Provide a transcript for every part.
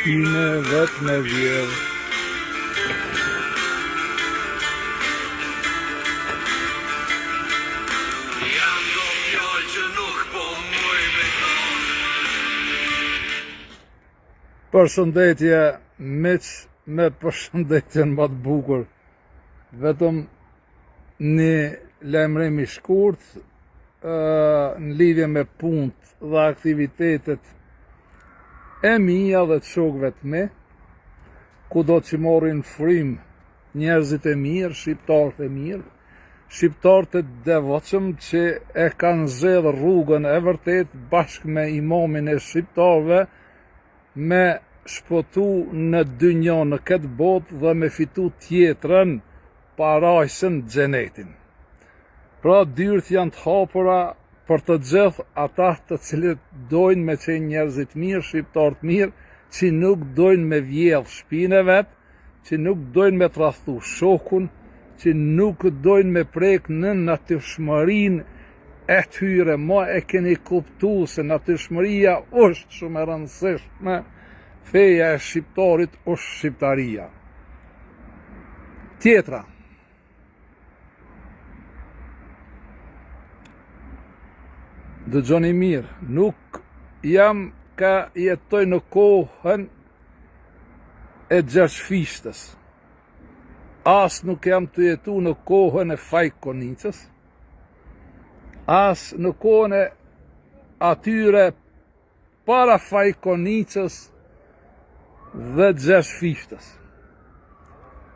shpinë e vet me vjedh. Përshëndetje miq me përshëndetjen më të bukur. Vetëm një lajmërim i shkurt në lidhje me punët dhe aktivitetet e mia dhe të shokëve të mi, kudo që marrin frymë njerëzit e mirë, shqiptarët e mirë, shqiptarët e devotshëm që e kanë zgjedhë rrugën e vërtetë bashkë me imamin e shqiptarëve me shpëtu në dynjo në këtë botë dhe me fitu tjetrën parajsën xhenetin. Pra dyert janë të hapura për të gjithë ata të cilët dojnë me qenë njerëz të mirë, shqiptarë të mirë, që nuk dojnë me vjedh shpinë e vet, që nuk dojnë me tradhtu shokun, që nuk dojnë me prek në natyrshmërinë e tyre, ma e keni kuptu se natyrshmëria është shumë e rëndësishme, feja e shqiptarit është shqiptaria. Tjetra, Dëgjoni mirë, nuk jam ka jetoj në kohën e Gjergj Fishtës. As nuk jam tu jetu në kohën e Faik Konicës, as në kohën e atyre para Faik Konicës dhe Gjergj Fishtës.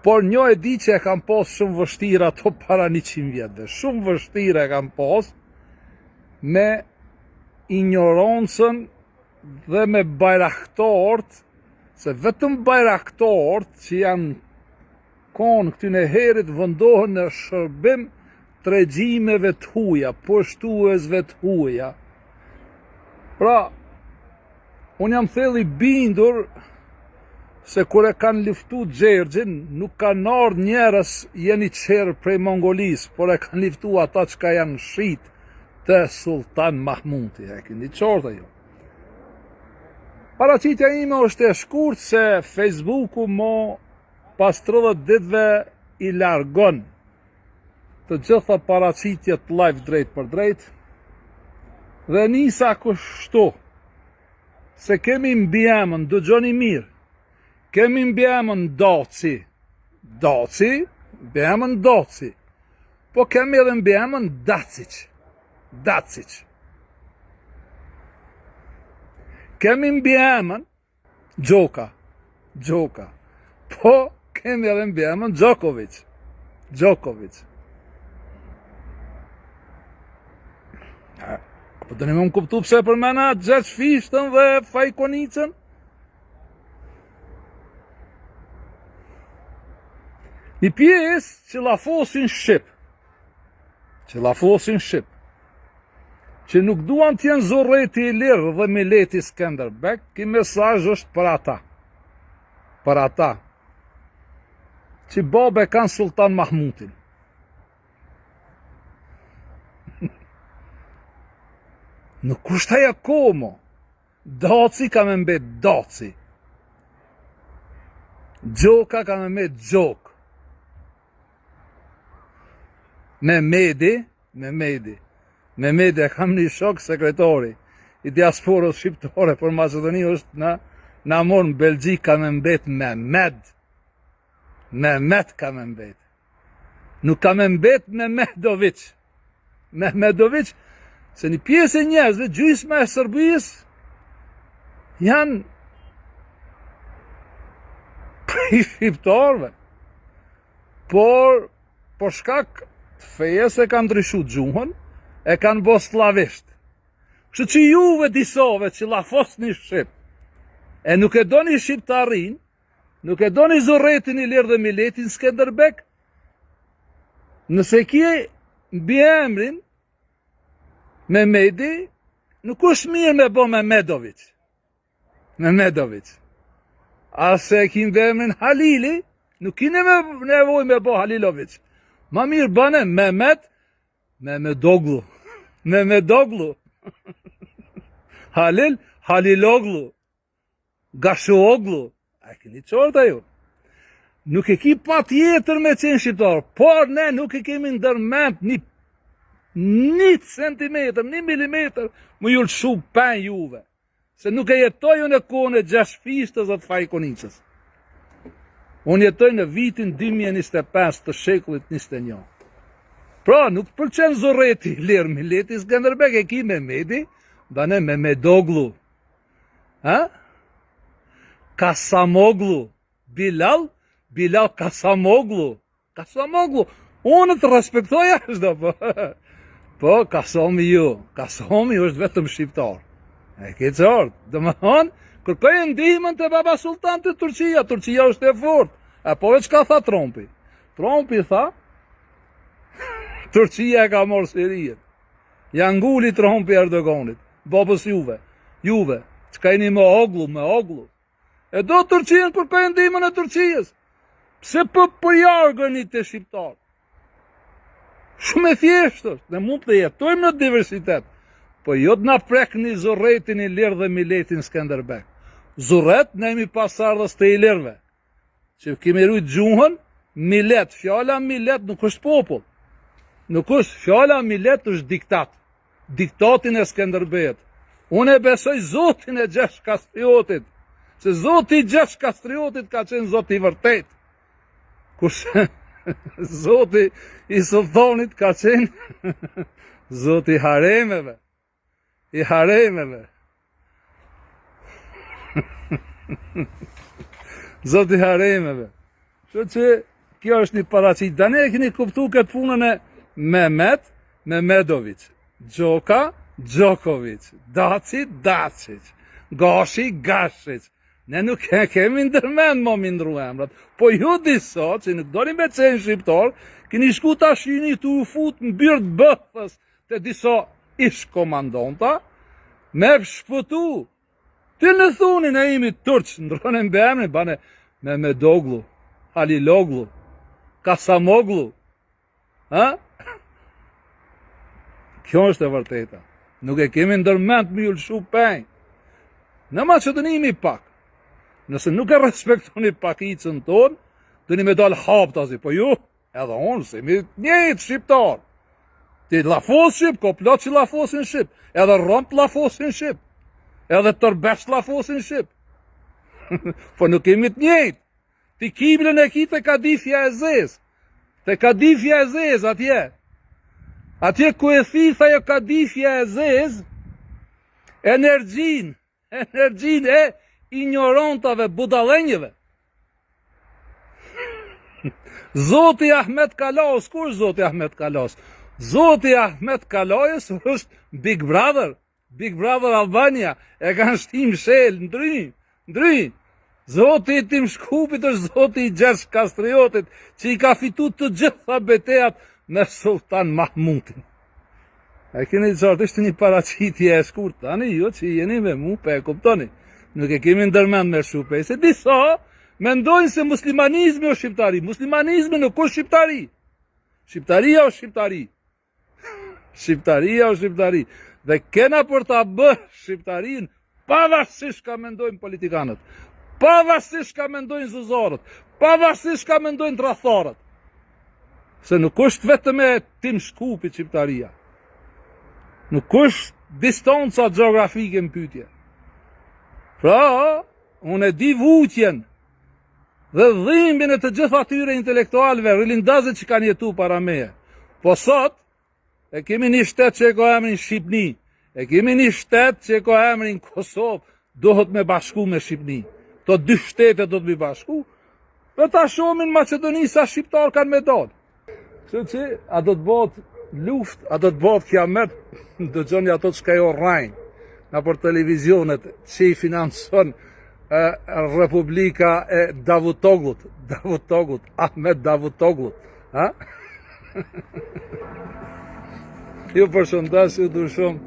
Por një e di që e kam pas shumë vështirë ato para 100 vjetëve. Shumë vështirë e kam pas me injorancën dhe me bajraktarët, se vetëm bajraktarët që janë Konë këtyne herit vëndohen në shërbim të regjimeve të huja, pushtuesve të huja. Pra, unë jam thellë i bindur se kur e kanë luftu Gjergjin, nuk kanë ardhë njerëz jeniçerë prej Mongolisë, por e kanë luftu ata çka janë shit te Sultan Mahmuti. E keni qartë ajo. Paraqitja ime është e shkurt se Facebooku mo pas 30 ditëve i largon të gjitha paraqitjet live drejtpërdrejt dhe nisa kështu se kemi mbiemën, dëgjoni mirë kemi mbiemën Daci Daci, mbiemën Daci po kemi edhe mbiemën Dacic Dacic kemi mbiemën Gjoka, Gjoka. Po, kemi edhe mbiemën Gjokovic. Gjokovic. Po doni me më kuptu pse përmena Gjergj Fishtën dhe Faik Konicën? Një pjesë që llafosin shqip, që llafosin shqip, që nuk duan të jenë zurreti ilir dhe mileti Skenderbeg, ky mesazh është për ata. Për ata. Që babë e kanë Sultan Mahmutin. Nuk është ajo kohë mo. Daci ka me mbet Daci. Gjoka ka me mbet Gjokë. Mehmedi, Mehmedi, Mehmedi e kam një shok sekretori i diasporës shqiptare për Maqedoni është në Namur në Belgjikë ka me mbet Mehmed. Mehmed ka me mbet. Nuk ka me mbet Mehmedovic. Mehmedovic, se një pjesë e njerëzve, gjysma e Serbisë, janë prej shqiptarëve. Por, për shkak të fesë e kanë ndryshu gjuhën, e kanë bo sllavisht. Kështu që juve disave që llafosni shqip, e nuk e doni shqiptarinë, nuk e doni zurretin ilir dhe miletin Skenderbeg, nëse ki mbiemrin Mehmedi, nuk është mirë me bo Mehmedovic. Mehmedovic. A se e ki mbiemrin Halili, nuk ki nevojë me bo Halilovic. Ma mirë bëne Mehmet, Mehmedoglu. Mehmedoglu. Halil, Haliloglu. Gashuoglu, a e keni qartë ju? Nuk e ki patjetër me qenë shqiptar, por ne nuk e kemi ndërmend një, një centimetër, një milimetër, me ju lëshu pe juve. Se nuk e jetoj unë në kohën e Gjergj Fishtës dhe të Faik Konicës. Unë jetoj në vitin 2025 të shekullit 21. Pra, nuk të pëlqen zurreti ilir, mileti Skenderbeg e ki Mehmedi, bane Mehmedoglu. Ha? Kasamoglu. Bilal, Bilal Kasamoglu. Kasamoglu. Unë të respektoj ashtë, po. Po, Kasomi ju. Kasomi është vetëm shqiptar. E ke qartë. Domethënë, kërkoje ndihmën te Baba Sultan te Turqia. Turqia është e fortë. E po veç ka tha Trumpi. Trumpi tha, Turqia e ka marrë Sirinë. Ja nguli Trumpi Erdoganit, babës juve, juve, çka jeni me oglu, me oglu. E do Turqinë kërkoje ndihmën e Turqisë. Pse po përjargeni te shqiptarët? Shumë e thjeshtë është, ne mund të jetojmë në diversitet, po jo të na prekni zurretin ilir dhe miletin Skenderbeg. Zurret, ne jemi pasardhës të ilirëve, që kemi rujt gjuhën, milet, fjala milet nuk është popull. Nuk është, fjala milet është diktat. Diktatin e Skenderbeut. Unë e besoj Zotin e Gjergj Kastriotit, se Zoti i Gjergj Kastriotit ka qenë Zot i vërtetë. Kurse Zoti i Sulltanit ka qenë Zoti i haremeve. I haremeve. Zoti i haremeve. Kështu që kjo është një paraqitje. Tani e keni kuptu këtë punën e Mehmet, Mehmedovic, Gjoka, Gjokovic, Daci, Dacic, Gashi, Gashic. Ne nuk e kemi ndërmend mo mi ndru emrat. Po ju disa që nuk doni me qenë shqiptar, keni shku tash jeni tu u fut në byrë të bëthës te disa ish komandanta, me shpëtu. Ti në thunin e imi turq, ndrrone mbiemrin, bane Mehmedoglu, Haliloglu, Kasamoglu, ha? Kjo është e vërteta. Nuk e kemi ndërmend me ju lëshu pe. Në Maqedoni jemi pak. Nëse nuk e respektoni pakicën tonë, doni me dalë haptazi, po ju, Edhe unë, se jemi njëjtë shqiptar. Ti llafos shqip, ko plot që llafosin shqip. Edhe romt llafosin shqip. Edhe tërbesh llafosin shqip. po nuk jemi të njëjtë. Ti kiblën e ki te kadifja e zezë. Te kadifja e zezë, atje. Atje ku e thith ajo kadifja e zezë, energjinë, Energjinë e injorantave, budallenjëve. Zoti Ahmet Kalajës, ku është Zoti Ahmet Kalajës? Zoti Ahmet Kalajës është Big Brother, Big Brother Albania, e kanë shti mshel, ndry, ndry. Zoti i Tim Shkupit është Zoti i Gjergj Kastriotit, që i ka fitu të gjitha betejat me Sultan Mahmutin. E keni qartë, ishte një paraqitje e shkurt, tani ju që jeni me mu, pe e kuptoni. Nuk e kemi ndërmend me lshu pe, se disa mendojnë se muslimanizmi është shqiptari. Muslimanizmi nuk është shqiptari. Shqiptaria është shqiptari. Shqiptaria është shqiptari. Dhe kena për ta bërë shqiptarinë Pavarësisht çka mendojnë politikanët, pavarësisht çka mendojnë zuzarët, pavarësisht çka mendojnë tradhtarët. Se nuk është vetëm e Tim Shkupit shqiptaria. Nuk është distanca gjeografike në pyetje. Pra, unë e di vujtjen dhe dhimbjen e të gjithë atyre intelektualëve, rilindasve që kanë jetu para meje. Po sot, E kemi një shtet që e ka emrin Shqipni, e kemi një shtet që e ka emrin Kosovë, duhet me bashku me Shqipni. Këto dy shtete do të mi bashku, dhe ta shohim në Maqedoni sa shqiptar kanë me dalë. Kështu që, a do të bëhet luftë, a do të bëhet kiamet, dëgjoni ato çka jo rrajnë, nëpër televizionet që i financon e, Republika e Davutoglut, Davutoglut, Ahmet Davutoglut, ha? Ju përshëndes, ju du shumë.